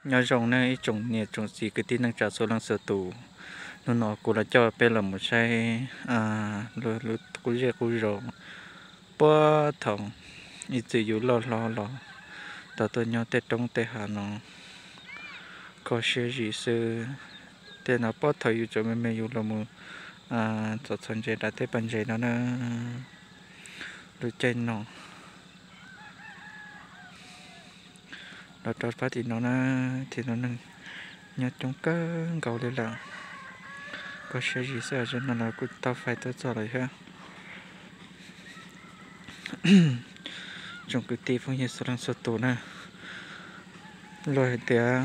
Nyob zoo nej ib tsoom niam tsoom txiv kwv tij neej tsa txhua leej txhua tus, hnub no kuv los coj peb los mus saib lub qub zej qub zos puag thaum ib txwm yus loj hlob los tau tuaj nyob tej roob tej hav no, kho siab zim xwb. Tej no puag thaum yus tseem me me yus los mus txhos txhos ntses dav teb pas ntses no na. Lub caij no los rau pab tim no na, tim no neeg nyob coob kawg nkaus li lawm. Kho siab zim xwb, zaum no los kuj tau fais tuaj txog lawm thiab. Tsoom kwv tij phooj ywg txhua leej txhua tus na, luag hais tias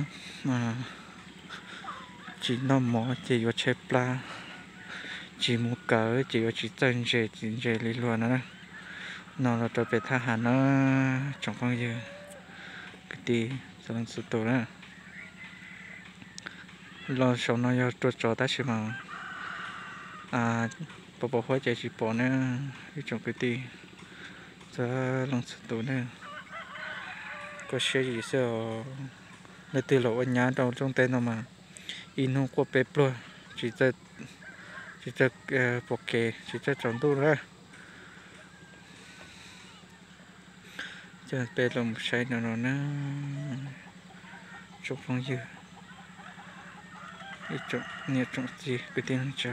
tsis noj mov ces yuav tshaib plab, tsis mus kawm ces yuav tsis txawj ntse tsis ntse li luag no na. No los rau pem thaj hav na, tsoom phooj ywg kwv tij txhua leej txhua tus na. Los saum no yog rua tsov tab sis mas pos pos huab ces tsis pom na, ib tsoom kwv tij txhua leej txhua tus na. Kho siab zim xwb os. Leej twg los ua nyab rau rooj teb no mas ib hnub quaj peb pluag, tsis txawj pom kev tsis txawj tsaus ntuj na. Coj peb los mus saib no no na, tsoom phooj ywg, ib tsoom niam tsoom txiv kwv tij neej tsa.